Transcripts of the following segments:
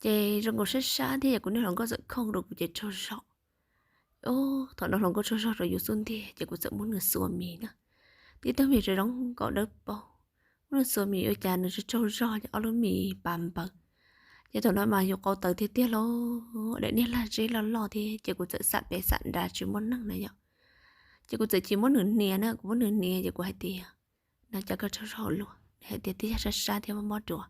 Ces zoo nkaus sab sab thiab ces kuv niag hluas nkauj txawm khooj rau kuv ces tsaug zog. Thaum no hluas nkauj tsaug zog rau yus xub ntiag ces kuv txawm muab nws xuas mis na. Tib tug mis zoo zoo nkauj dawb paug, muab nws xuas mis ua cas nws tsaug zog ces ob lub mis pas npaws. Ces thaum no mas yus qau tawv tiag tiag lauj, daim niag lag zeb loj loj thiab ces kuv txawm xam pem xam nrad tsis muaj neeg na yom. Ces kuv txawm cia muab nws hnia na, kuv muab nws hnia ces kuv hais tias, no cas koj tsaug zog luaj, nws hais tias twb yog sab sab thiab mob mob ruas.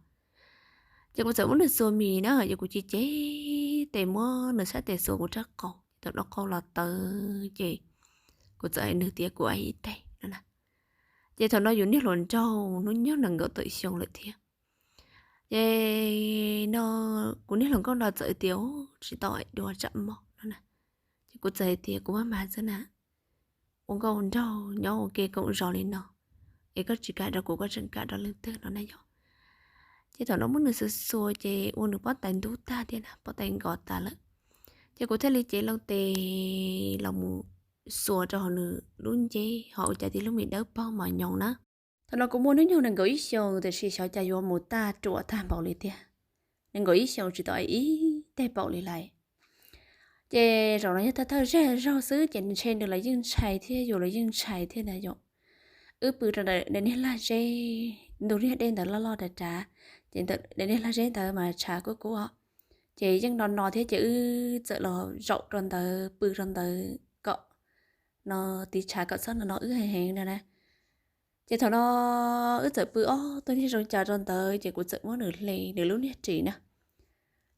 Ces kuv txawm muab nws xuas mis na, ces kuv cia cev tes muab nws sab tes xuas kuv rab qau, ces thaum no qau los tawv ces kuv txawm hais nws tias kuv ib teg no na. Ces thaum no yus niag hluas nraug hnub nyoog nees nkaum tawm xyoo lawm thiab. Ces no kuv niag hluas nkauj no txawm tias tsis tau ais dua tsam mob no na. Ces kuv txawm hais tias kuv maj mam xwb na, ua nkauj nraug nyob ua ke koom zos li no, es koj tsis kam rau kuv koj tseem kam rau leej twg no na yom. Ces thaum no muab nws xuas xuas ces ua nws pob tais ntub tag thiab na, pob tais nkos tas lawm. Ces kuv thiaj li cev loo tes los mus xuas rau hauv nws lub nceb ho ua cas tib lub mis dawb paug mos nyoos na. Thaum no kuv muaj hnub nyoog nees nkaum ib xyoos tiam sis xyov cas yuav mus tag ruam tag npaum li tiag. Nees nkaum ib xyoos tsis tau ib teg paum li lawm. Ces zaum no yog thawj thawj zej zaug xwb ces ntshe nws los yeej ntshai thiab yus los yeej ntshai thiab ntag yom. Wb pw rau ntawm daim niag lag zeb, ntug niag dej ntawd loj loj rav rav, ces ntawm daim niag lag zeb ntawd mas tshav kub kub os. Ces yeej no no thiab ces wb txawm los zaum rau ntawd pw rau ntawd kom no tiv tshav kom txhob no no wb heev heev no na. Ces thaum no wb txawm pw ob tug niag zoo cas rau ntawd ces kuv txawm muab nws hle nws lub niag ris na.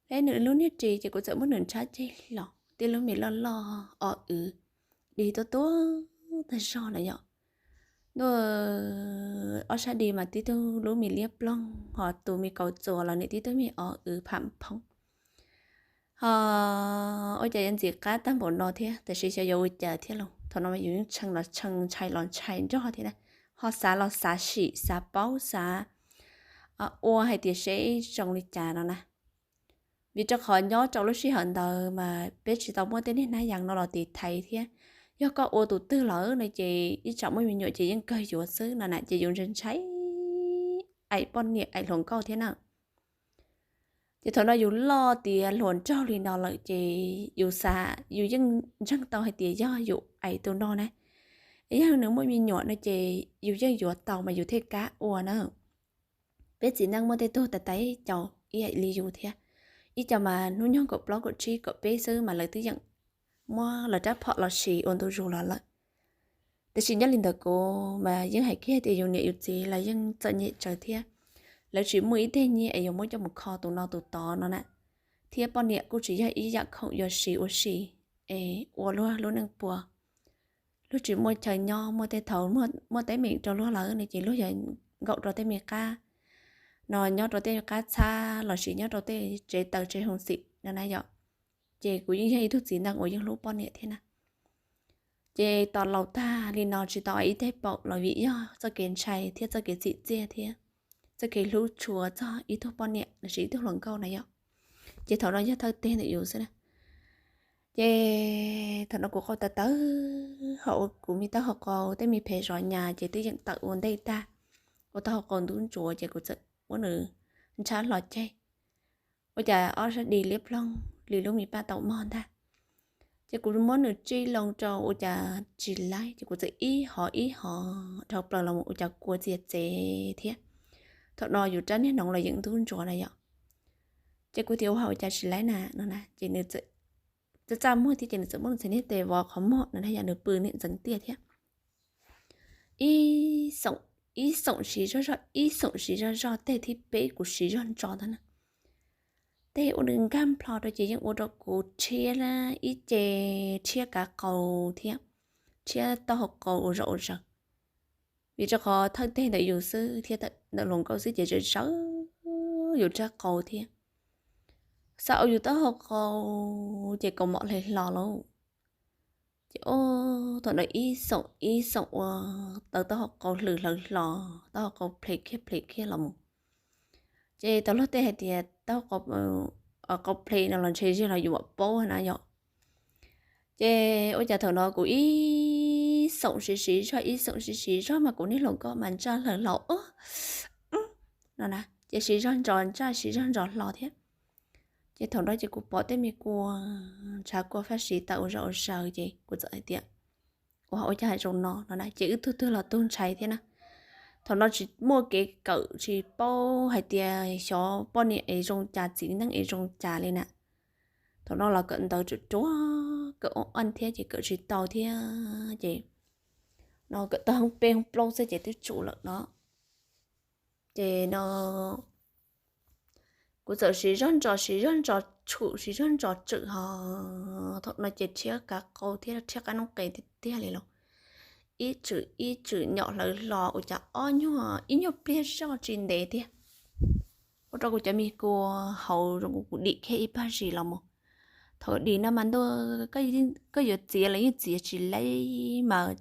Hle nws lub niag ris ces kuv txawm muab nws ntshab ceg los, tib lub mis loj loj o wv, dig tuab tuab tag zog na yom. Ntuj, ob sab dig mas tib tug lub mis liab ploog ho tus mis kaus txuas los nim tib tug mis o wv pham phoob. Ho ua cas yuav ntxim qab tag npaum no thiab, tiam sis xyov yuav ua cas thiab los thaum no mas yus yeej tshee los tshee ntshai los ntshai nrog thiab na. Ho xav los xav sim xav paub xav ua hais tias seb zoo li cas no na. Vim rau qhov nyob rau lub sij hawm ntawd mas peb tsis tau muaj tej niag hnab yas no los tiv thaiv thiab. Yog koj ua tus twg lawm no ces ib tsam muaj me nyuam ces yeej kawg yuav xwb no na, ces yus ntshai ntshai aim poj niam aim hluas nkauj thiab na. Ces thaum no yus loj tiav hluas nraug li no lawm ces yus xav yus yeej ntseeg tau hais tias yog yus aim tus no na, yog nws muaj me nyuam no ces yus yeej yuav tau mas yus thiaj kam ua na. Peb txiv neej muaj tej tug tais tais caus ib yam li yus thiab, ib co mas hnub nyoog kaum plaub kaum tsib kaum peb xwb mas lawv twb yeej muab lawv rab phom los sis ua ntu zus los lawm. Tiam sis nyob li ntawd kuv mas yeej hais kiag tias yus niam yus txiv lawv yeej txom nyem tsawv thiab, lawv tsis muaj ib teg nyiaj es yuav muab coj mus kho tus no tus tod no na. Thiab poj niam kuj tsis yog ib yam khoom yuav siv ua si es ua luag lub neej puas. Luag tsis muaj chaw nyob, muaj tej thaum muaj teeb meem rau luag lawm no ces luag yuav nkaum rau tej me qab no, nyob rau tej qab txhab los sis nyob rau tej tsev taws tsev hoov xim no na yom. Ces kuv yeej yog ib tug txiv neej uas yeej hlub poj niam thiab na. Ces tos laus tag li no tsis tau ib teg paum los vim yog txoj kev ntshai thiab txoj kev txim txiaj thiab txoj kev hlub tshua txog ib tug poj niam los sis ib tug hluas nkauj na yom. Ces thaum no yog thawj teg ntawm yus xwb na. Ces thaum no kuv qau tawv tawv, ho ua kuv me taub hau qau tej me phem zov nyas ces twb yeem tawm ua ntej tag, ua taub hau qau ntub ntsuav ces kuv txawm muab nws ntshab hlo ceg. Ua cas ob sab dig liab ploog li lub me paj tau mog ntag. Ces kuv muab nws tsij loo rau ua cas tsis laib, ces kuv txawm ib hov ib hov dhau plaws los ua cas kua txias txev thiab. Thaum no yus rab niag noov los yeem ntub ntsuav na yom. Ces kuv tias ua hauj cas tsis laib na no na, ces nws txaj txaj muag thiab ces nws txawm muab nws txhais niag tes vov qhov muag no na yom, nws pw niam ntxeev tiaj thiab. Ib xoom, ib xoom siv zog zog, ib xoom siv zog zog, teg thib peb kuv siv zog ntso ntag na. Teg ua nws nkag nplho rau ces yeej ua rau kuv rhiab ib ce, rhiab kav qau thiab, rhiab taub hau qau ua zom ua zaws. Vim rau qhov thawj teg ntawm yus xwb thiab ntawm hluas nkauj xwb ces zawv zawv yus rab qau thiab. Xav ua yus taub hau qau ces kaus mom hle hlo lauj. Ces thaum no ib xoom ib xoom ua tau taub hau qau hlwm hlawv hlo, taub hau qau ple kiag ple kiag los mus. Ces tau luag tej hais tias taub hau qau ple no los ntshe zig los yus mam paub na yom. Ces ua cas thaum no kuv ib xoom siv siv zog ib xoom siv siv zog mas kuv niag hluas nkauj mas ntsaj hlawv hlo no na, ces siv zog ntso ntsaj siv zog ntso hlo thiab. Ces thaum no ces kuv pom tej me kua, ntshav kua fab siv tawm ua zog ua zaws ces kuv txawm hais tias, ua ua cas zoo no no na, ces wb tug twg los tug ntshai thiab na. Thaum no tsis muaj kev kawm, tsis paub hais tias xyov poj niam es zoo cas, txiv neej es zoo cas li na. Thaum no los kawm ntawv ruam ruam, kawm ua aj thiab ces kawm tsis tau thiab ces no kawm tau hoob peb hoob plaub xwb ces twb tsum lawm no. Ces no kuv txawm siv zog ntsos, siv zog ntsos tshum, siv zog ntsos tswm ho thaum no ces rhiab kav qau thiab rhiab qab noob qes tiag tiag li los, ib tswm ib tswm nyom hlawv hlo ua cas ob nyuag, ib nyuag pliag zoj tsis ntev tiag, ua rau kuv cov me kua hauv zoo kuv dim kiag ib pag zis los mus. Thaum dim no mas ntuj, koj yuav txiav los yeej txiav tsis laib mas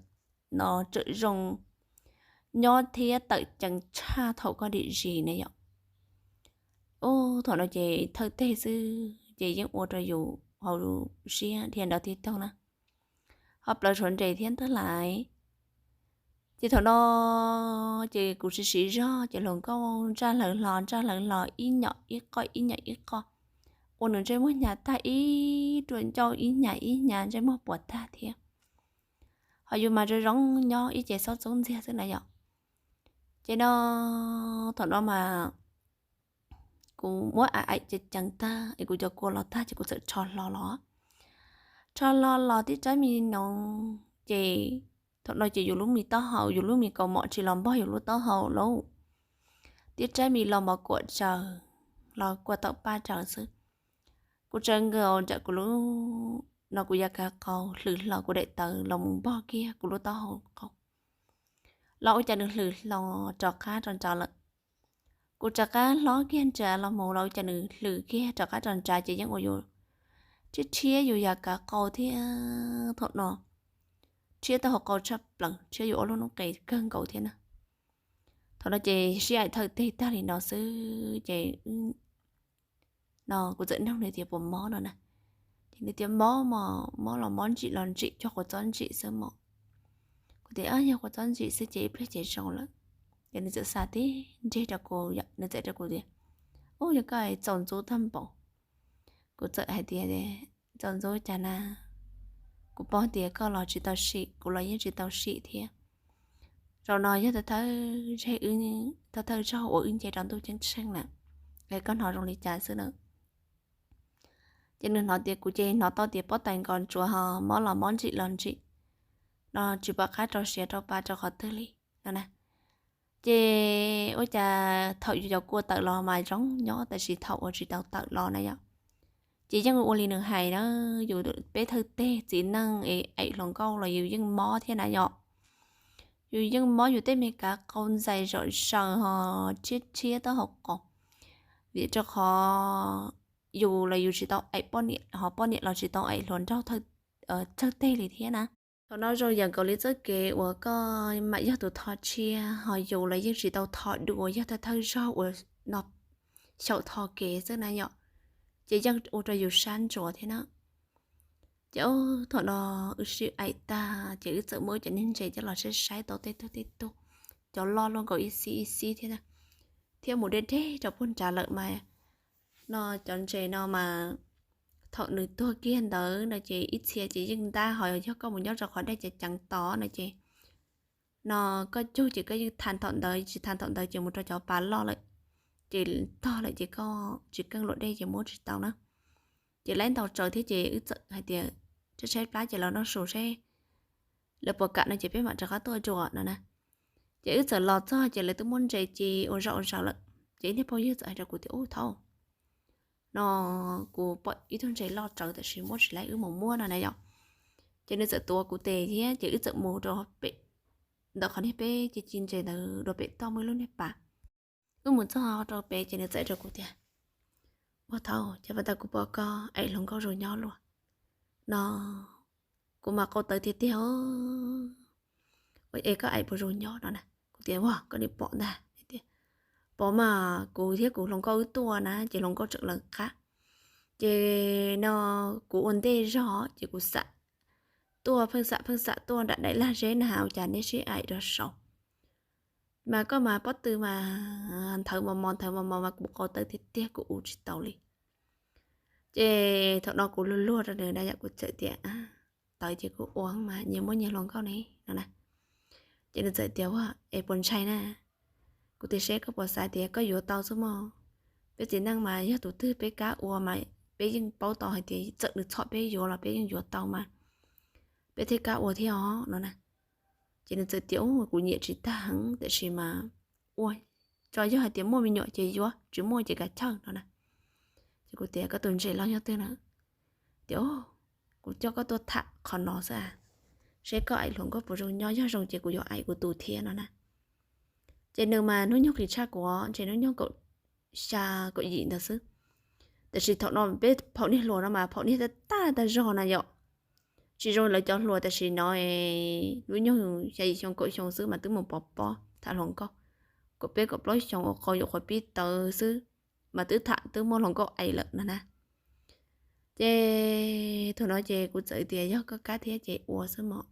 no tsawm zoo nyob thiab tawm ceev tshaj thaum koj dim zis na yom. Ub, thaum no ces thawj teg xwb ces yeej ua rau yus hauv siab dhia nrov tig toog na, ho plaws suav nres thiab ntag lais. Ces thaum no ces kuv siv siv zog ces hluas nkauj ntsaj hlawv hlo ntsaj hlawv hlo ib nyom ib qoj ib nyom ib qoj, ua nws ntsej muag hnyav tag ib ruam ncauj ib hnyav ib hnyav ntsej muag puas tag thiab. Ho yus mas zoo zoo nyob ib ce xob txob ntxiag xwb na yom. Ces no thaum no mas kuv muab aim aim ceev ceev tag es kuv cov kua los tag ces kuv txawm rho hlo los. Rho hlo los tib rab me noov ces thaum no ces yus lub me taub hau, yus lub me kaus mom tsis los npog yus lub taub hau lauj. Tib rab me los mov kuam raws, los kua taum paj raws xwb. Kuv tsaws nkaus nram kuv lub, no kuv yav kav qau hlwm hlo kuv daim tawv los mus npog kiag kuv lub taub hau qau, los ua cas nws hlwm hlo rov qab rau nrad lawm. Kuv rov qab hlob kiag nrad los mus los ua cas nws hlwm kiag rov qab rau nrad ces yeej ua yus rhiab rhiab yus yav kav qau thiab thaum no, rhiab taub hau qau tshaj plaws, rhiab yus ob lub noob qes kawg nkaus thiab na. Thaum no ces sib aim thawj teg tag li no xwb ces no kuv txawm nug nws tias puas mob no na. Ces nws tias mob mos, mob los mob ntsim los ntsim, cog quav txob ntsim xwb mos. Kuv tias yog quav txob ntsim xwb ces ib pliag ces zoo lawm. Ces nws txawm xa tib ntseg rau kuv, nws txawm rau kuv tias, ub, yog koj txaus ntxub tag npaum. Kuv txawm hais tias, txaus ntxub cas na, kuv paub tias koj los tsis tau sim, kuv los yeej tsis tau sim thiab. Zaum no yog thawj thawj zej wb, thawj thawj zaug uas wb nce rau ntuj ceeb tsheej na, es koj hnov zoo li cas xwb na. Ces nws hnov tias, kuv ces hnov tau tias pob tais nkos ntsuav ho mob los mob ntsim los ntsim, no tsis pom qab rau siav rau pa rau qhov twg li no na. Ces ua cas thaum yus cov kua tawm los mas zoo nyob, tab sis thaum uas tsis tau tawm los na yom, ces yeej ua li nws hais na. Yus peb thawj teg txiv neej es aim hluas nkauj los yus yeej mob thiab na yom. Yus yeej mob yus tej me kav qau ntxais zom zaws ho rhiab rhiab taub hau qau, vim rau qhov yus los yus tsis tau aim poj niam, ho poj niam los tsis tau aim hluas nraug thawj teg li thiab na. Thaum no zoo yam nkaus li txoj kev uas koj mam yog tus tho tshiab, ho yus los yeej tsis tau tho dua, yog thawj thawj zaug uas no xyaum tho kev xwb na yom, ces yeej ua rau yus sab ntsuav thiab na. Ces thaum no wb sib aim tag ces wb txawm muab wb cov niag ntses coj los saib saib tau tej tug tej tug, cov loj luaj nkaus ib xib ib xib thiab, thiab mus deb deb rau puag nrad lawm mas no cov ntses no mas thaum nws tuag kiag ntawd no ces ib txhia ces yeej ntab, ho yog koj mus nyob rau qhov dej ceev ceev tod no ces no koj cug ces koj yeej tha thaum ntawd, tsis tha thaum ntawd ces mus rau cov pas loj lawm, ces tog lawm ces koj tsis keej luam dej ces muab tsis tau na. Ces laib ntau tsaws thiab ces wb txawm hais tias, tshaib tshaib plab ces los noj su seb lawv puas kam no ces peb mam rov qab tuaj dua no na. Ces wb txawm los txog ces lawv twb muab ntses ci ua zoj ua zaws lawm. Ces ib niag phooj ywg txawm hais rau kuv tias, ub thaub, no kuv pom ib tug ntses loj tsawv tab sis muab tsis laib, wb mus muab no na yom. Ces nws txawm tuav kuv tes thiab ces wb txawm mus rau pem, ntawm qhov niag peb ci ci ntses ntawd dua pem toj muaj ib lub niag pas. Wb mus txog rau pem ces nws txawm rau kuv tias, ua thaub, cas pas tas kuv pom koj aim hluas nkauj zoo nyob luaj no, kuv mas qau tawv tiag tiag, es koj aim puas zoo nyob no na. Kuv tias, ua koj nim pom ntag tias, pom mas kuv thiab kuv hluas nkauj wb tuaj na ces hluas nkauj tseem lawv qab, ces no kuv ua ntej zog ces kuv xam tuaj, pheej xam pheej xam tuaj nram daim lag zeb na has, ua cas neb sib aim rau saud. Mas koj mas pob tw mas nthawv mos mos nthawv mos mos mas kuv qau tawv tiag tiag kuv ua tsis tau li. Ces thaum no kuv luag luag rau nws na yom, kuv txawm tias, tawv ces kuv ua mas nyias muaj nyias hluas nkauj ne no na. Ces nws txawm tias, ua es puas ntshai na? Kuv tias seb koj puas xav tias koj yuav tau xwb mog. Peb txiv neej mas yog tus twg peb kam ua mas peb yeej paub tau hais tias txawm nws txhom peb yuav los peb yeej yuav tau mas, peb thiaj kam ua thiab os no na. Ces nws txawm tias, u, kuv nyiam tsis tag heev tiam sis mas ua, tso yog hais tias muaj me nyuam ces yuav, tsis muaj ces kav chawj no na. Ces kuv tias, koj tus ntses loj nyob twg na? Tias, kuv coj koj tuaj tham qhov no xwb a, seb koj aim hluas nkauj puas zoo nyob, yog zoo ces kuv yuav aim kuv tus thiab no na. Ces nws mas hnub nyoog qis tshaj kuv, ntshe hnub nyoog kaum xya kaum yim ntawd xwb. Tiam sis thaum no peb phaum niag hluas no mas phaum niag tag tag zog na yom. Tsis zoo lawv cov hluas tam sim no, hnub nyoog xya yim xyoo kaum xyoo xwb mas twb mus pov pob tham hluas nkauj, kaum peb kaum plaub xyoo ua qau yuav qhuav pib tawv xwb mas twb tham twb muaj hluas nkauj aim lawm no na. Ces thaum no ces kuv txawm tias yog koj kam thiab ces ua xwb mog.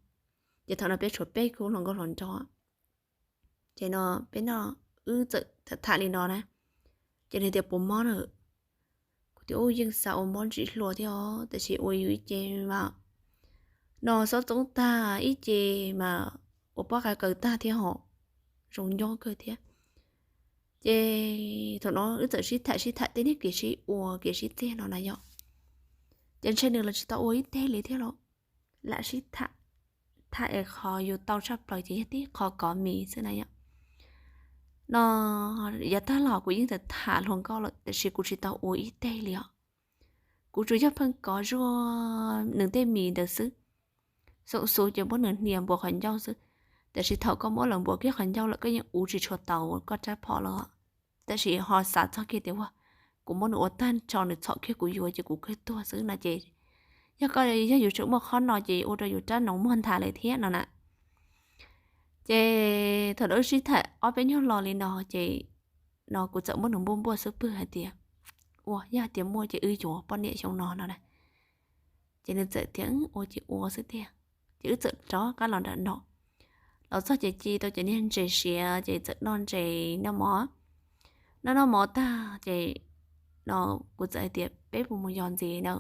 Ces thaum no peb tshuav peb khub hluas nkauj hluas nraug. Ces no peb no wb txawm tham li no na. Ces nws tias puas mob na? Kuv tias u, yeej xav ua mob ntsim hlua thiab os, tiam sis ua yus ib ce mas no xob txoob tag ib ce mas ua pob qa kaws tag thiab hos, zoo nyob kawg thiab. Ces thaum no wb txawm sib tham sib tham tej niag kev sib ua kev sib txiag no na yom. Ces ntshe nws los tsis tau ua ib teg li thiab los, lam sib tham, tham es qhov yus tau tshaj plaws ces yog tib qho kov mis xwb na yom. No yav tag los kuv yeej tham hluas nkauj lawm tiam sis kuv tsis tau ua ib teg li os. Kuv tsuas yog pheej kov zuaj nws tej mis ntawd xwb. Xoom xus ces muab nws hnia npuas qhov ncauj xwb. Tiam sis thaum koj muab lawv npuas kiag qhov ncauj lawm koj yeej uv tsis tshua tau koj rab phom los. Tiam sis ho xav txog kiag tias ua, kuv muab nws ua tag nrho nws txhom kiag kuv yuav ces kuv kawg tuag xwb no ces, yog koj yog yus tseem muaj qhov no ces ua rau yus rab noov muag nthav lawm thiab no na. Ces thaum no wb sib tham ob peb nyuag lo li no ces no kuv txawm muab nws npuaj npuaj xub pwg hais tias, ua yog tias muaj ces wb yuav poj niam xyoo no no na. Ces nws txawm tias ua ces ua xwb tiag. Ces wb txawm rov qab los nram no, los txog ces ci tau cov niag ntses siav ces txawm noj ntses noj mov. Noj noj mov tag ces no kuv txawm hais tias peb puas mus yos ntxiv na.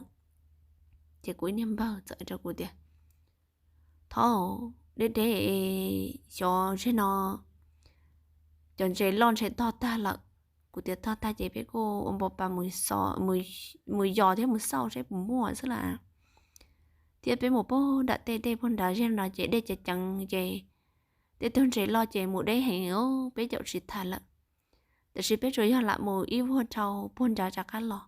Ces kuv ib niag npawg txawm rau kuv tias, thov deb deb, xyov zej no cov ntses loj ntshe tog tag lawm. Kuv tias tog tag ces peb kuj ua npau pas mus yos thiab mus xauj seb puas muaj xwb las. Thiab peb mus puag nram tej dej puag nrad, zej no ces dej ceev ceev ces tej tug ntses loj ces mus deb heev, peb caum tsis tag lawm. Tiam sis peb tsuas yog lam mus ib vuag rau puag nrad rov qab los,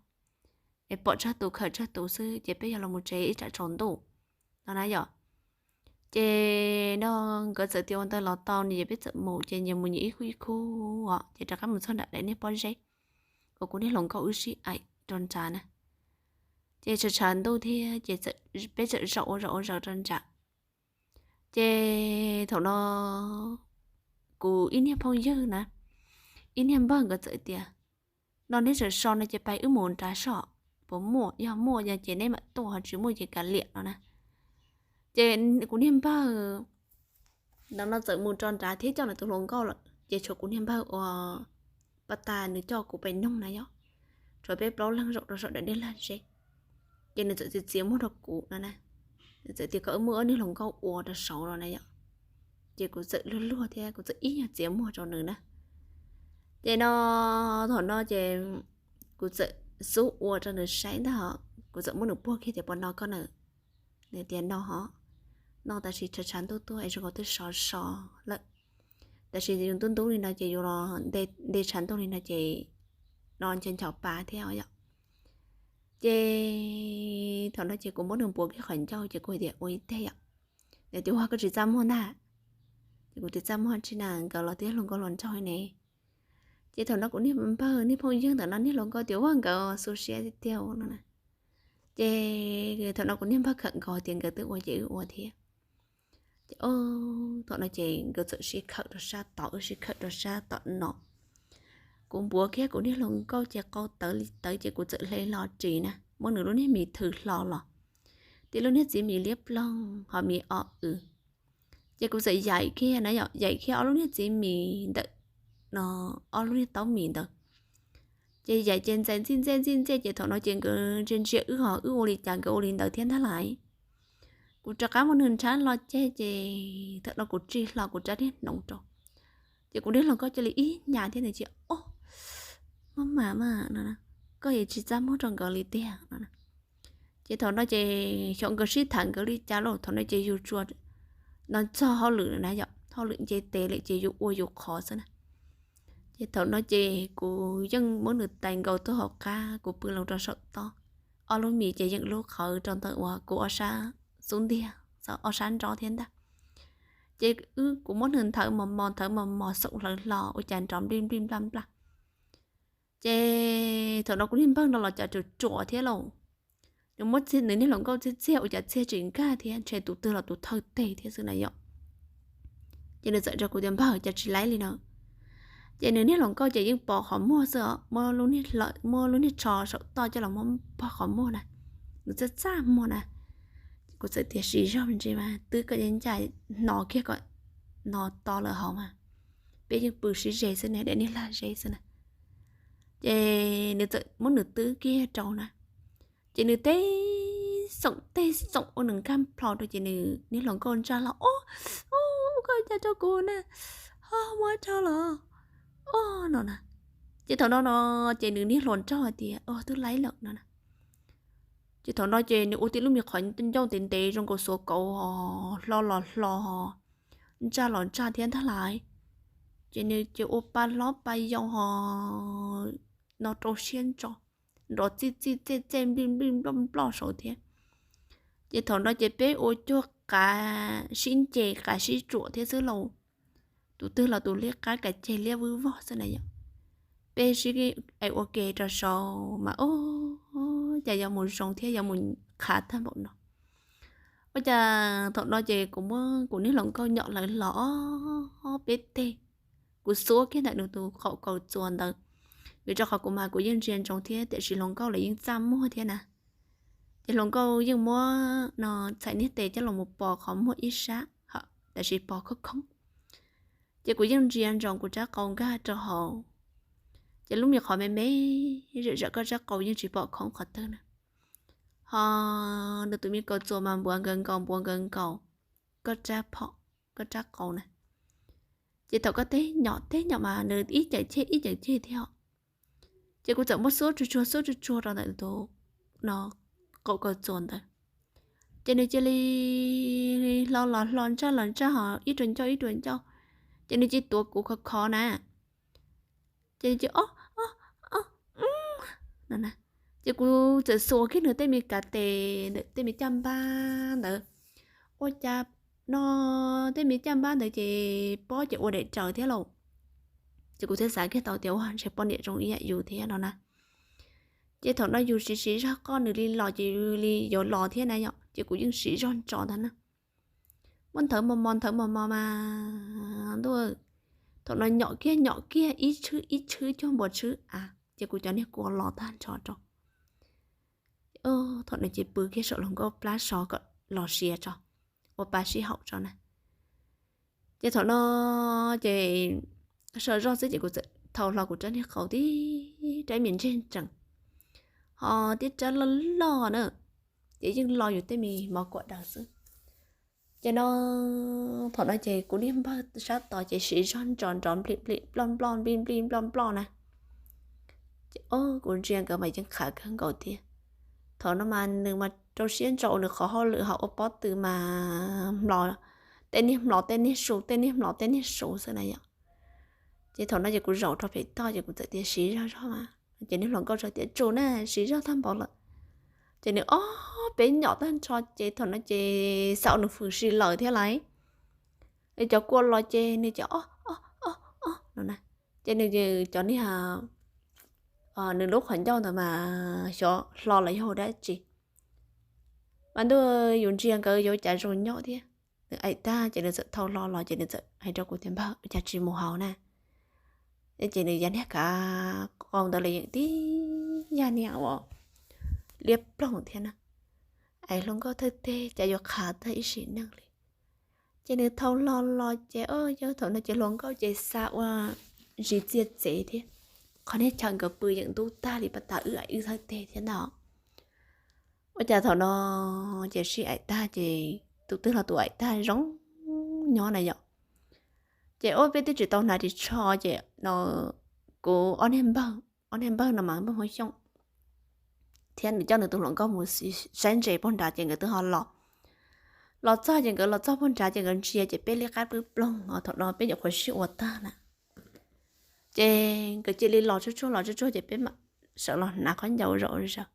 es pom tsawg tus khawm tsawg tus xwb ces peb yog los mus tsev ib tsam tsaus ntuj no na yom. Ces no nkawd txawm tias ua ntawd los tau no ces peb txawm mus ces nyias mus nyias ib khub ib khub os, ces rov qab mus txog nram daim niag pob zeb uas kuv niag hluas nkauj wb sib aim rau nrad na. Ces tshav tshav ntuj thiab ces peb txawm zaum ua zaum ua zaum rau nrad. Ces thaum no kuv ib niag phooj ywg na, ib niag npawg nkawd txawm tias, no neb tseem so no ces pais wb mus nrad soj, puas muaj, yog muaj no ces neb mam tuaj, tsis muaj ces kav liam no na. Ces kuv niag npawg ntawd no txawm mus rau nrad thiab coj nws tus hluas nkauj lawm ces tshuav kuv niag npawg ua paj tas nws coj kuv pais noog na yom. Tshuav peb plaub leeg zaum rau saum daim niag lag zeb. Ces nws txawm txiav txiav muag rau kuv no na. Nws txawm tias kom wb muab wb niag hluas nkauj ua rau saud no na yom. Ces kuv txawm luag luag thiab kuv txawm ib nyuag txiav muag rau nws na. Ces no thaum no ces kuv txawm xub ua rau nws saib ntag, kuv txawm muab nws puag kiag tias puas no koj na? Nws tias no hov, no tab sis tshav tshav ntuj tuaj es zoo nkaus twb sov so lawm. Tab sis yus ntub ntub li no ces yus los nte tshav ntuj li no ces no ncho ncho pa thiab yom. Ces thaum no ces kuv muab nws npuav kiag qhov ncauj ces kuv hais tias ua ib teg yom. Nws tias ua koj tsis txaj muag ntag. Ces kuv tias txaj muag tsi na, nkawd los twb yog hluas nkauj hluas nraug ne. Ces thaum no kuv niag npawg niag phooj ywg ntawm no niag hluas nkauj tias ua nkawd xu siab tiag tiag no na. Ces thaum no kuv niag npawg khawm nkaus tias nkawd twb ua ces wb ua thiab. Ces thaum no ces nkawd txawm sib khawm rau sab tod, wb sib khawm rau sab tom no. Kuv npuav kiag kuv niag hluas nkauj ces qau tawv li tawv ces kuv txawm hle hlo ris na, muab nws lub niag mis thws hlo los, tib lub niag txiv mis liab ploog ho mis o w. Ces kuv txawm yaim kiag na yom, yaim kiag ob lub niag txiv mis ntawm no, ob lub niag taub mis ntawd. Ces yaim ces ntxais ntxij ntxej ntxij ntxej ces thaum no ces nkawd ntsia ntsia wb ho wb ua li cas nkawd ua li ntawd thiab ntag lauj. Kuv rov qab muab nws nrhab los ceg ces thaum no kuv tsis hlo kuv rab niag hnoov rau. Ces kuv niag hluas nkauj cia li ib nyas thiab nws cia, Ob, maj mam mas no, koj yeej tsis txaj muag rau nkawd li tiag no. Ces thaum no ces xyov nkawd sib tham nkawd li cas lauj, thaum no ces yus tsuas no txog hauj lwm na yom, hauj lwm nce tes lawm ces yus ua yus qhov xwb na. Ces thaum no ces kuv yeej muab nws tais nkaus tuaj hauv qab, kuv pw los rau saum toj. Ob lub mis ces yeem lub qhawv rau ntawm uas kuv ob sab xub ntiag, ob sab nrov thiab ntag. Ces kuv muab nws nthawv mos mos nthawv mos mos xoom hlawv hlo ua cas nrov nplij nplij nplaj nplaj. Ces thaum no kuv niag npawg no los cas ruam ruam thiab lauj. Nws muab nws niag hluas nkauj txiag txiag ua cas txiag tsis nkag thiab ntshe tus twg los tus thawj teg thiab xwb na yom. Ces nws txawm rau kuv tias npawg cas tsis laib li no. Ces nws niag hluas nkauj ces yeej pos qhov muag xwb os, muab lub niag tsho saum toj coj los muab pog qhov muag na, nws txaj txaj muag na. Kuv txawm tias siv zog me ntsis mas twb koj ncaj ncaj hno kiag kom hno to lawm hauv mas, peb yeej pw sib ze xwb ne, daim niag lag zeb xwb na. Ces nws txawm muab nws twb kiag rau na. Ces nws teb xoom teb xoom ua nws nkag plho rau ces nws niag hluas nkauj ntsaj los, Ob, koj cas rau kuv na, ho muab rau los, ob no na. Ces thaum no no ces nws niag hluas nraug hais tias, Twb laib lawm no na. Ces thaum no ces nws ua tib lub me qhov ncauj ntev ntev zoo nkaus xuav kauv hlo los hlo, ntsaj los ntsaj thiab ntag lauj. Ces nws ces ua pa hlob pa yau ho no rau siab ntso, nrov txij txij txej txej nplij nplij nploj nploj saud thiab. Ces thaum no ces peb ua cuag qav sib nce qav sib tsuam thiab xwb lauj. Tus twg los tus liab qab kav ceg liab vwj vog xwb na yom. Peb sib ua ke rau saud mas ub, cas yuav mus zoo thiab yuav mus qhav tag npaum no. Ua cas thaum no ces kuv muab kuv niag hluas nkauj nyom lawv los ob peb teg, kuv xuab kiag ntawm nws tus qaum kaus txuas ntawd, vim rau qhov kuv mas kuv yeej ntsia ntsoov thiab tiam sis hluas nkauj lawv yeej txaj muag thiab na. Ces hluas nkauj yeej muab no txhais niag tes coj los mus pos qhov muag ib sab, tiam sis pos khoob khoob. Ces kuv yeej ntsia ntsoov kuv rab qau nkag rau hauv, ces lub me qhov me me zam zam koj rab qau yeej tsis pom khoob qhov twg na. Ho nws tus me kaus txuas mas npuav nkaus nkaus npuav nkaus nkaus koj rab phom, koj rab qau na. Ces thaum koj teb nyom teb nyom mas nws ib ceem ceg ib ceem ceg thiab. Ces kuv txawm muab xuab tsuag tsuag xuab tsuag tsuag rau ntawm tus no qaum kaus txuas ntawd. Ces nws cia li hlo los hlo ntsaj los ntsaj ho ib rua ncauj ib rua ncauj. Ces nws cia li tuav kuv khov khov na. Ces nws cia li ob ob ob no na. Ces kuv txawm xuas kiag nws tej me kav tes ntawm tej me caj npab ntawd. Ua cas no tej me caj npab ntawd ces pob ces ua daim raws thiab lauj. Ces kuv thiaj xav kiag tau tias ua ntshe poj niam zoo ib yam yus thiab no na. Ces thaum no yus siv siv zog qoj nws li los ces yus li yuav los thiab na yom, ces kuv yeej siv zog ntso ntag na. Muab nthawv mos mos nthawv mos mos mas ntuj, thaum no nyom kiag nyom kiag ib tshwb ib tshwb cuag npua tshwb av, ces kuv cov niag kua los tag nrho rau. Thaum no ces pw kiag saum hluas nkauj plab so kom los sia tso, ua pa sib haum tso na. Ces thaum no ces sawv zoj xwb ces kuv txawm thau hlo kuv rab niag qau tib rab me ntseg ntsees, ho tib rab loj loj na, ces yeej lo yus tej me mov kuam daws xwb. Ces no thaum no ces kuv niag npawg sab tod ces siv zog ntso nrov nplim nplim nploj nploj nplim nplim nploj nploj na. Ces o kuv ntsia nkawd mas yeej qhav kawg nkaus thiab. Thaum no mas nws mas rau siab ntso ua nws qhov hauj lwm ho ua pob tw mas hmlo, tej niag hmlo tej niag su tej niag hmlo tej niag su xwb na yom. Ces thaum no ces kuv zaum rau pem toj ces kuv txawm tias siv zog zog mas, ces niag hluas nkauj txawm tias tsuas na siv zog tag npaum lawm. Ces nws ob peb nyom tag nrho ces thaum no ces xav ua nws fwm si lawm thiab lauj. Cov kua los ces nws ces ob ob ob ob no na, ces nws cov niag nws lub qhov ncauj ntawd mas xyov hlo los yog dab tsi. Mas ntuj, yus ntsia nkawd yuav cas zoo nyob thiab. Nws aim tag ces nws txawm thau hlo los ces nws txawm hais rau kuv tias npawg ua cas tsis mus hauv na. Ces nws yog niag kav qau ntawd los yeej tib yam niag uas liab ploog thiab na. Aim hluas nkauj thawj teg cas yuav qhav tag ib sim neej li. Ces nws thau hlo los ces o yog thaum no ces hluas nkauj ces xa ua zis txiag txev thiab. qhov niag chaw nkawd pw yeej ntub tag li paj tas wb aim wb thawj teg thiab ntag. Ua cas thaum no ces sib aim tag ces tus twg los tus aim tag zoo nyob na yom. Ces ua peb twb tsis tau hnav ris tsho ces no kuv ob niag npawg, ob niag npawg no mas npawg Hmoob Xyooj thiab nws coj nws tus hluas nkauj mus saib ntses puag nrad ces nkawd twb ho los. Los txog ces nkawd los txog puag nrad ces nkawd ntsia ces peb liab qab pwb ploog os, thaum no peb nyuam qhuav sib ua tag na. Ces nkawd cia li los tsuag tsuag los tsuag tsuag ces peb mam sawv los hnav khaub ncaws zaum zaws.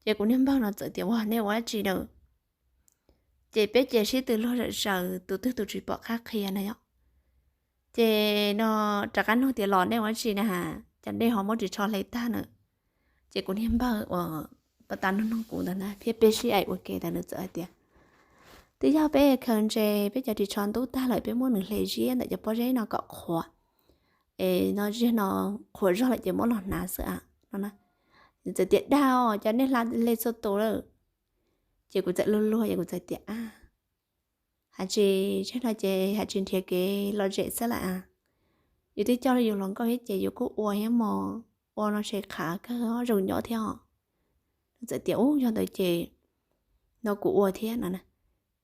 Ces kuv niag npawg no txawm tias, Ua, nej ua dab tsi na? Ces peb cia sib tw luag zaws zaws, tus twg tus tsis pom qab qhia na yom. Ces no rov qab nug tias, Los nej ua dab tsi na has, cas nej ho muab ris tsho hle tag na? Ces kuv niag npawg uas paj tas nug nug kuv ntawd na thiab peb sib aim ua ke ntawd nws txawm hais tias, Twb yog peb khaws ntses peb cov ris tsho ntub tag lawm peb muab nws hle ziab ntawm cov pob zeb no kom qhuav, es no ziag no qhuav zog lawm ces muab los hnav xwb a no. Nws txawm tias, Dag os, cas nej hla hle txhua tus lawm? Ces kuv txawm luag luag es kuv txawm tias, Ab, has tsis tseg no ces has tsis nrhiav kev lom zem xwb lawm a. Yus twb coj yus hluas nkauj thiab ces yus kuj ua thiab mog, ua no tseem qhav kawg zoo nyob thiab os. Nws txawm tias, Ub, yog ntawd ces no kuv ua thiab no.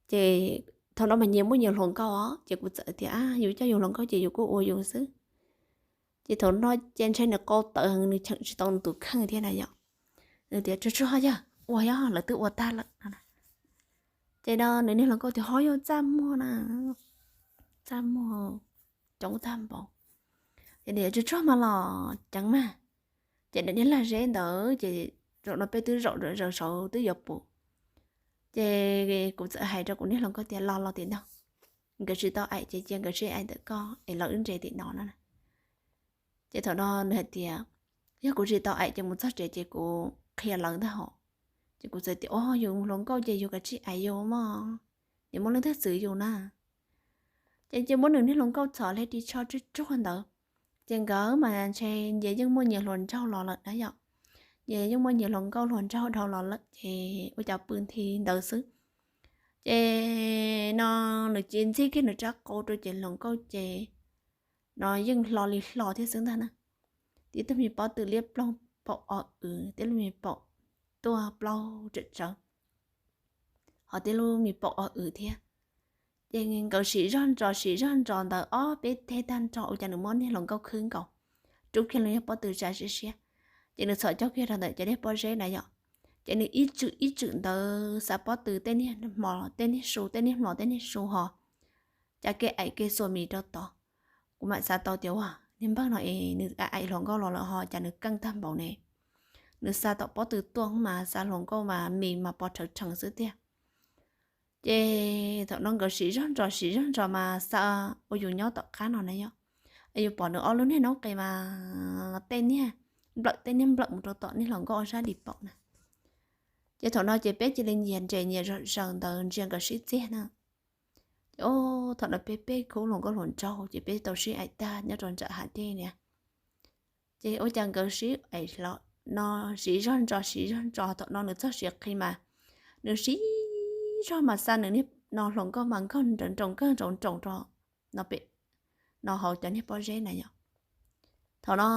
Ces thaum no mas nyias muaj nyias hluas nkauj os, ces kuv txawm tias, Ab, yus coj yus hluas nkauj ces yus kuj ua yus xwb. Ces thaum no ces ntshe nws qau tawv heev nws cheem tsis tau nws tus kheej thiab na yom. Nws tias, Tsuag tsuag yog ua, yog lawv twb ua tag lawm no. Ces no nws niag hluas nkauj tias, Ho yog txaj muag na, txaj muag coob tag npaum. Ces nws tias, Tsuag tsuag mas los ceev mas. Ces daim niag lag zeb ntawd ces zaum no peb twb zaum zaws saud twb yuav pum. Ces kuv txawm hais rau kuv niag hluas nkauj tias, Los los tim no, nkawd tsis tau aim ces cia nkawd sib aim ntawm ko es los wb ntses tim no na. Ces thaum no nws hais tias, Yog kuv tsis tau aim ces mus txog tsev ces kuv qhia lawv ntag hos. Ces kuv txawm tias, Ua, yus hluas nkauj ces yus kav tsij aim yus mog, nws muaj leej twg txwv yus na. Ces cia muab nws niag hluas nkauj txhom hle ris tsho tsuag tsuag ntawd. Ces nkawd mas ntshe nyias yeej muaj nyias hluas nraug los lawm na yom. Nyias yeej muaj nyias hluas nkauj hluas nraug dhau los lawm ces ua cas pw nthi ntawd xwb. Ces no nws cia ntxig kiag nws rab qau rau ces hluas nkauj ces no yeej hlo li hlo thiab xwb ntag na. Tib tug me pob tw liab ploog paum o w, tib lub me paum tuaj plaub tsawm tsawv, ho tib lub me paum o w thiab. Ces nkawd siv zog ntsos siv zog ntsos ntawd ob peb teg tag nrho ua cas nws muab niag hluas nkauj khwb nkaus, rub kiag lub niag pob tw tsa siab siab. Ces nws txhom cog kiag rau ntawm cov niag pob zeb na yom. Ces nws ib tswm ib tswm ntawd xa pob tw tej niag hmo tej niag su tej niag hmo tej niag su ho, cas kev aim kev xuas mis rau tod. Kuv mam xav tau tias, Ua, niag npawg no es nws aim hluas nkauj los lawm ho cas nws keej tag npaum ne? Nws xa tom pob tw tuaj mas xa hluas nkauj mas mis mas pov rhawv rhees xwb tiag. Ces thaum no nkawd siv zog ntsos siv zog ntsos mas xa ua yus nyob tom qab no na yom. Yus pom nws ob lub niag noob qes mas tej niag nplawm tej niag nplawm mus rau tom niag hluas nkauj ob sab di paum na. Ces thaum no ces peb cia li nyias nres nyias zaws ntawd ntsia nkawd sib txiag na. Ces thaum no peb peb khub hluas nkauj hluas nraug ces peb tau sib aim tag nyob rau nram hav dej niag. Ces ua cas nkawd sib aim hlo no, siv zog ntsos siv zog ntsos thaum no nws txog siav qhi mas nws siv zog mas xa nws niag no hluas nkauj mas nkaug nroos nkaug nroos nroos rau no pem no hauv cov niag pob zeb na yom. Thaum no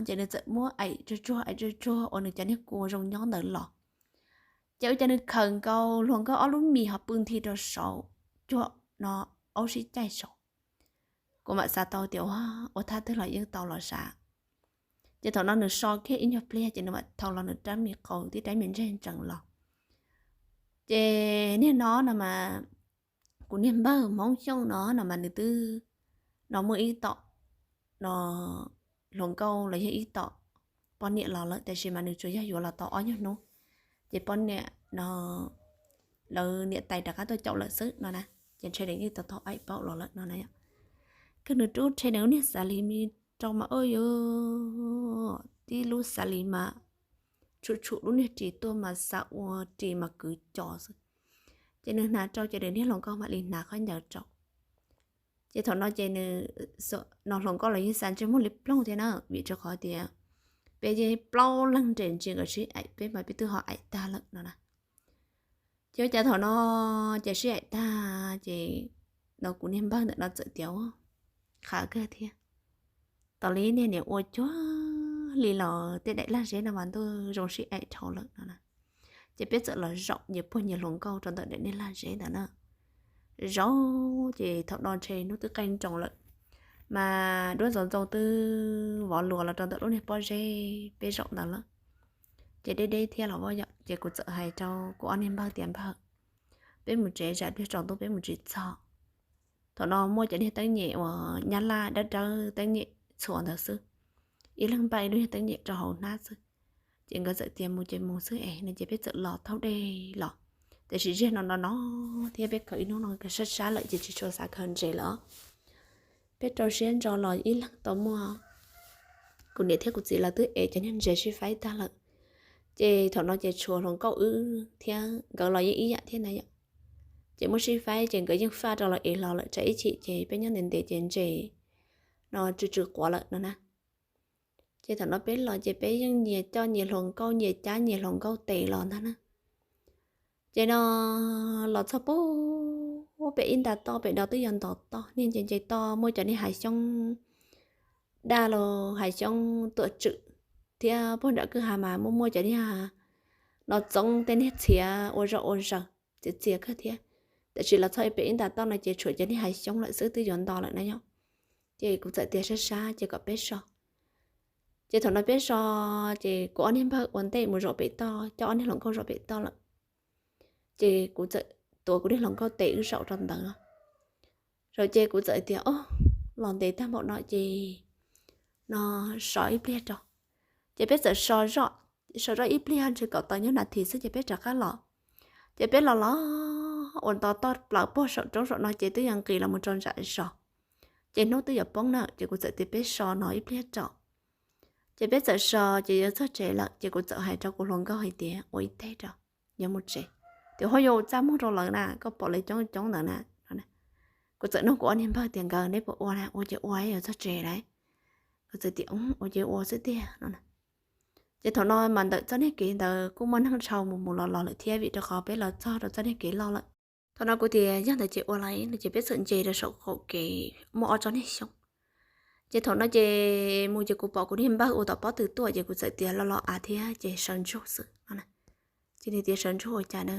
ces nws txawm muab aim tsuag tsuag aim tsuag tsuag uas nws cov niag kua zoo nyob ntawd los. Ces ua cas nws khaws nkaus hluas nkauj ob lub mis ho pw nthi rau saud, cuag no aub sib caij saud. Kuv mam xav tau tias ua thaj twg los yeej tau los sav. Ces thaum no nws so kiag ib nyuag pliag ces nws mam thau los nws rab me qau tib rab me ntseg ntsees los. Ces niag no no mas kuv niag npawg Hmoob Xyooj no no mas nws twb no muaj ib tom no hluas nkauj los yog ib tom poj niam los lawm, tab sis mas nws tsuas yog yuav los tau ob nyuag hnub, ces poj niam no lawv niam tais rov qab tuaj caum lawm xwb no na. Ces ntshe nws yeej tau tau aim paub los lawm no na. Kawg nws rub rhe nws lub niag xav li me rau mas ua yuav tib lub xav li mas tshum tshum lub niag ris tuaj mas xav ua ris mas kwv co xwb. Ces nws hnav rau ces nws niag hluas nkauj mam li hnav khaub ncaws rau. Ces thaum no ces nws no hluas nkauj los yeej xav ntsej muag li ploog thiab na, vim rau qhov tias peb yeej plaub leeg nres ntsia nkawd sib aim, peb mas peb twb ho aim tag lawm no na. Ces ua cas thaum no ces sib aim tag ces no kuv niag npawg ntawm no txawm tias, Qhav kawg thiab, tos li niag niam ua cuag li los tej daim lag zeb no mas ntuj zoo sib aim dhau lawm no na. Ces peb txawm los zaum nyias puag nyias hluas nkauj rau ntawm daim niag lag zeb ntawd na. Zaum ces thaum no ntshe hnub twb qaij nroos lawm, mas duab ntxoov ntxoo twb vov luas los rau ntawm lub niag pob zeb peb zaum ntawd lawm. Ces deb deb thiab los vaj yom, ces kuv txawm hais rau kuv ob niag npawg tias, Npawg, peb mus tsev, tsam pliag tsaus ntuj peb mus tsis txog. Thaum no muaj cov niag teeb nyem uas nyab laj dawb dawb teeb nyem txhuam ntawd xwb, ib leeg npaj ib lub niag teeb nyem rau hauv hnab xwb. Ces nkawd txawm tias mus ces mus xwb es no ces peb txawm los taug dej los. Tiam sis ziag no no no thiab peb khaws ib hnub no sab sab lawm ces tsis tshua xav khaws ntses lawm. Peb rau siab ntso los ib leeg tau muaj, kuv niam thiab kuv txiv lawv twb ev cov niag ntses sib faib tag lawm. Ces thaum no ces tshuav hluas nkauj wb thiab nkawd los yeej ib yam thiab na yom. Ces muab sib faib ces nkawd yeej faj rau los ev los lawm, tsam ib chim ces peb nyob ntev ntev ces ntses no tsw tsw quav lawm no na. Ces thaum no peb los ces peb yeej nyias coj nyias hluas nkauj, nyias cab nyias hluas nkauj tes los ntag na. Ces no los txog pub pem ib nta toj pem no twb yog ntov toj, niag nce nce toj muaj cov niag hav xyoob daj los hav xyoob tuam tswm, thiab puag nram kwj ha mas muaj muaj cov niag no txoov tej niag txhiav ua zom ua zaws txias txias kawg thiab. Tiam sis los txog pem ib nta toj no ces tshuav cov niag hav xyoob lawm xwb, twb yuav nto lawm na yom. Ces kuv txawm tias sab sab ces kom peb so. Ces thaum no peb so, ces kuv ob niag npawg ua ntej mus zaum pem toj, coj ob niag hluas nkauj zaum pem toj lawm. Ces kuv txawm tuav kuv niag hluas nkauj tes wb zaum rau ntawd. Zaum ces kuv txawm tias, O, los ntev tag npaum no ces no so ib pliag rau. Ces peb txawm so zoj, so zoj ib pliag ntshe kom tau nyuag nas this xwb ces peb rov qab los. Ces peb los los ua nto toj plaws puag saum roob saum no ces twb yuav nqis los mus rau ntsam zos. Ces hnub twb yuav poob na, ces kuv txawm tias peb so no ib pliag rau. Ces peb txawm so ces yuav txog tsev lawm ces kuv txawm hais rau kuv hluas nkauj hais tias, Ua ib teg rau, yuav mus tsev. Tias, Huaj yuav txaj muag rau lawv na, koj pom lawv coob coob ntawd na. Kuv txawm nug kuv ob niag npawg tias, Nkawd neb puas ua na? Ua ces ua, yuav txog tsev lawm. Kuv txawm tias, Ua ces ua xwb tiag no. Ces thaum no mas ntawm txoj niag kev ntawd kuj muaj neeg dhau mus mus los los lawm thiab, vim rau qhov peb los txog rau txoj niag kev loj lawm. Thaum no kuv tias, Yog ntawd ces ua lauj, no ces peb txawm nce rau saum qaum kev muaj ob tsob niag xyoob. Ces thaum no ces mus ces kuv pom kuv niag npawg ua tom pob tw tuaj ces kuv txawm tias, Los los av thiab ces sawv ntsug xwb no. Ces nws tias, Sawv ntsug ua cas na?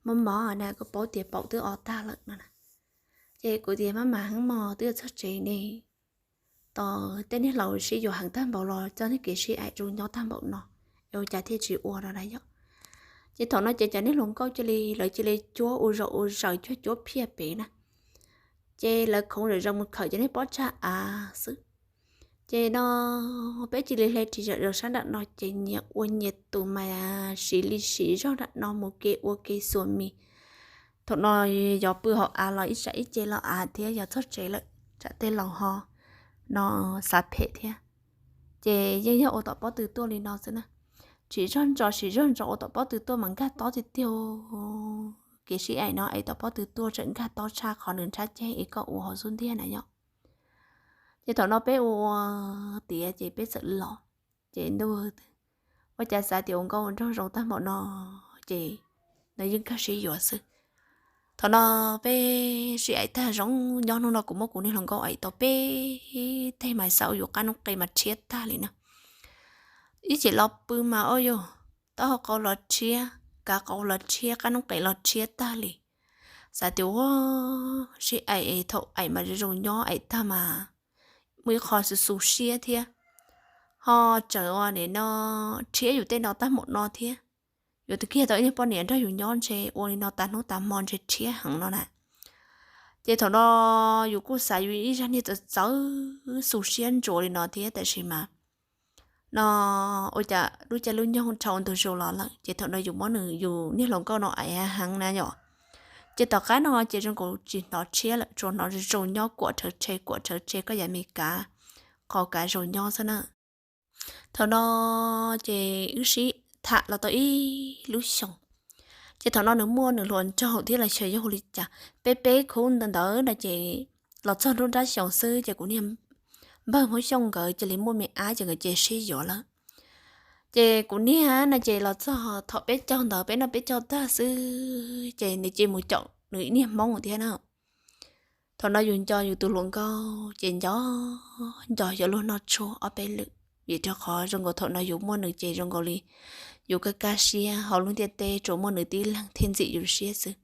Mob mob na, koj paub tias paum twb o tag lawm no na. Ces kuv tias, Maj mam heev mog, twb yuav txog tsev ne. Tos tej niag laus sib yuav heev tag npaum los txoj niag kev sib aim zoo nyob tag npaum no, es ua cas thiaj tsis ua no na yom? Ces thaum no ces cov niag hluas nkauj cia li, lawv cia li cuab ua zaum ua zaws cuag cuab phiaj pem na. Ces lawv khoov zom zaws mus khawm cov niag pob tsag av xwb. Ces no peb cia li hle ris zom zaws sab nram no ces nyias ua nyias tus mas siv li siv zog nram no mus ke ua ke xuas mis. Thaum no yog pw hauv av los ib tsam ib ce los av thiab, yog txog tsev lawm tsam tej laus ho no xav phem thiab. Ces yeej yog ua tom pob tw tuaj li no xwb na. Siv zog ntso siv zog ntso ua tom pob tw tuaj mas nkag tob tiag tiag. Kev sib aim no es tom pob tw tuaj tseem nkag tob tshaj qhov nws nrhab ceg es koj ua hauv xub ntiag na yom. Ces thaum no peb ua ua tiav ces peb txawm los. Ces ntuj, ua cas xav tias ua nkauj ua nraug zoo tag npaum no, ces no yeej kawg sib yuav xwb. Thaum no peb sib aim tag zoo nyob, hnub no kuv muab kuv niag hluas nkauj aim tau peb teg mas xav ua yus qab noob qes mas rhiab tag li na. Ib chim los pw mas ua yus taub hau qau los rhiab, kav qau los rhiab, qab noob qes los rhiab tag li. Xav tias ua sib aim es thaum aim mas zoo zoo nyob, aim tag mas muaj ib qho xu xu siab thiab. Ho tseem ua nim no rhiab yus tej no tag npaum no thiab. Yuav twb kiag tau ib niag poj niam nrog yus nyob ntshe ua li no tas hnub tas hmo ntshe rhiab heev no na. Ces thaum no yus kuj xav yus ib zaj niag txawv txawv xu siab ntsuav li no thiab, tab sis mas no ua cas lub caij lub nyoog dhau ntug zus los lawm, ces thaum no yus muab nws yus niag hluas nkauj no aim heev na yom. Ces tom qab no ces zoo nkaus tsis hnov rhiab lawm, tsuas hnov zoo zoo nyob kuam rhawv tshe kuam rhawv tshe koj yav me kav, qau kav zoo nyob xwb na. Thaum no ces wb sib tham los tau ib lub xyoos, ces thaum no nws muaj nws hluas nraug thiab los xyov yog hu li cas, peb peb khub ntawd ntawd no ces los txog nruab nrab xyoos xwb ces kuv niag npawg Hmoob Xyooj nkawd cia li muaj me ab ces nkawd cia li sib yuav lawm. Ces kuv niag no ces los txog thaum peb caug ntawd, peb noj peb caug tag xwb ces nws cia li mus caum nws niag Hmoob thiab na. Thaum no yus nco yus tus hluas nkauj ces nco nco yuav luag noj tshuaj ob peb lwm, vim rau qhov zoo nkaus thaum no yus muaj nws ces zoo nkaus li yus kaj kaj siab, hauv lub ntiaj teb tsuas muaj nws tib leeg thiaj ntxim yus siab xwb.